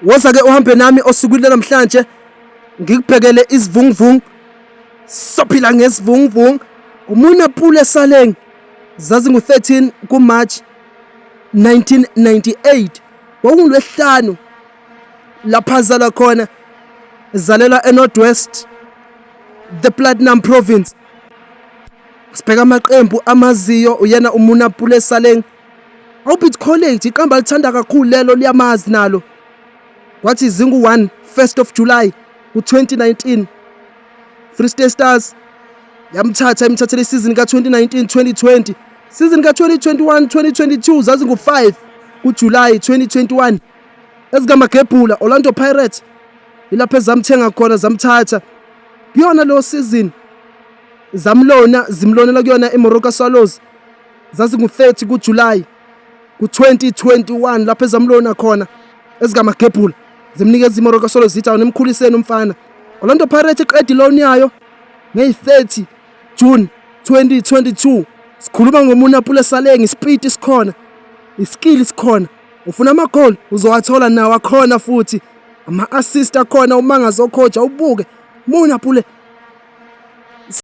Woza ke uhambe nami osukwini namhlanje, ngikubhekele isivunguvungu. Sophila ngesivunguvungu. UMonnapule Saleng zazingu-13 kuMarch 1998, kwakungulwesihlanu lapha azalwa khona, zalelwa eNorth West, the Platinum Province. Sibheka amaqembu amaziyo uyena uMonnapule Saleng. Orbit College, iqembu alithanda kakhulu lelo, liyamazi nalo. Kwathi zingu-1 1st of July ku-2019, Free State Stars yamthatha, imthathela isizini ka-2019 2020. Season ka-2021 2022 zazingu-5 kuJuly 2021, ezikaMagebhula, Orlando Pirates, ilapho ezamthenga khona, zamthatha kuyona leyo season, zamlona, zimlonela kuyona iMoroka Swallows. Zazingu-30 kuJuly ku-2021 lapho ezamlona khona ezikaMagebhula, zimnikeza iMoroka Swallows, zithi awunemkhuliseni umfana. Orlando Pirates iqeda iloan yayo ngeyi-30 June 2022. Sikhuluma ngoMonnapule Saleng. Ispeed sikhona, iskill sikhona, ufuna amagoli uzowathola nawo akhona, futhi ama-assist akhona. Uma ngazokhoja ubuke Monnapule